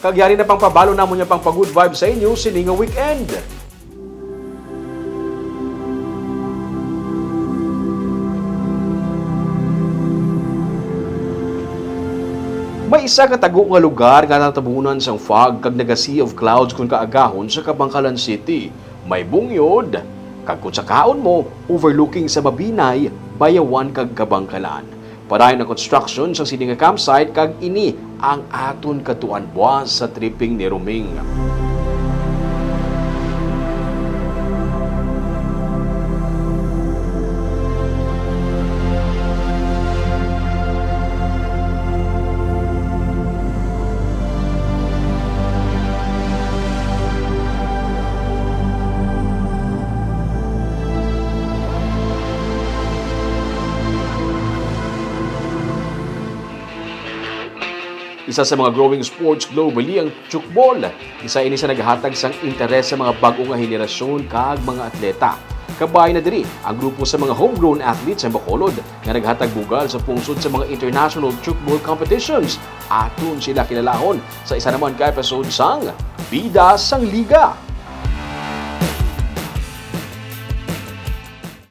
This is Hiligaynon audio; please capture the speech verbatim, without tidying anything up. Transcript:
Kag yari na pang pabalo namon nga pang pa-good vibes sa inyo sini nga weekend. May isa ka tago nga lugar nga natabunan sang fog kag naga-sea of clouds kon kaagahon sa Kabankalan City. May bungyod, kag kon sakaon mo, overlooking sa Mabinay, Bayawan kag Kabankalan. Padayon ang construction sang sini nga campsite kag ini ang aton kadtuan buas sa tripping ni Roming. Isa sa mga growing sports globally ang chukbol. Isa ini sa naghatag sang interes sa mga bag-o nga henerasyon kag mga atleta. Kabahin na diri ang grupo sa mga homegrown athletes sa Bacolod nga naghatag bugal sa pungsod sa mga international chukbol competitions. Aton sila kilalahon sa isa naman ka episode sang Bida sang Liga.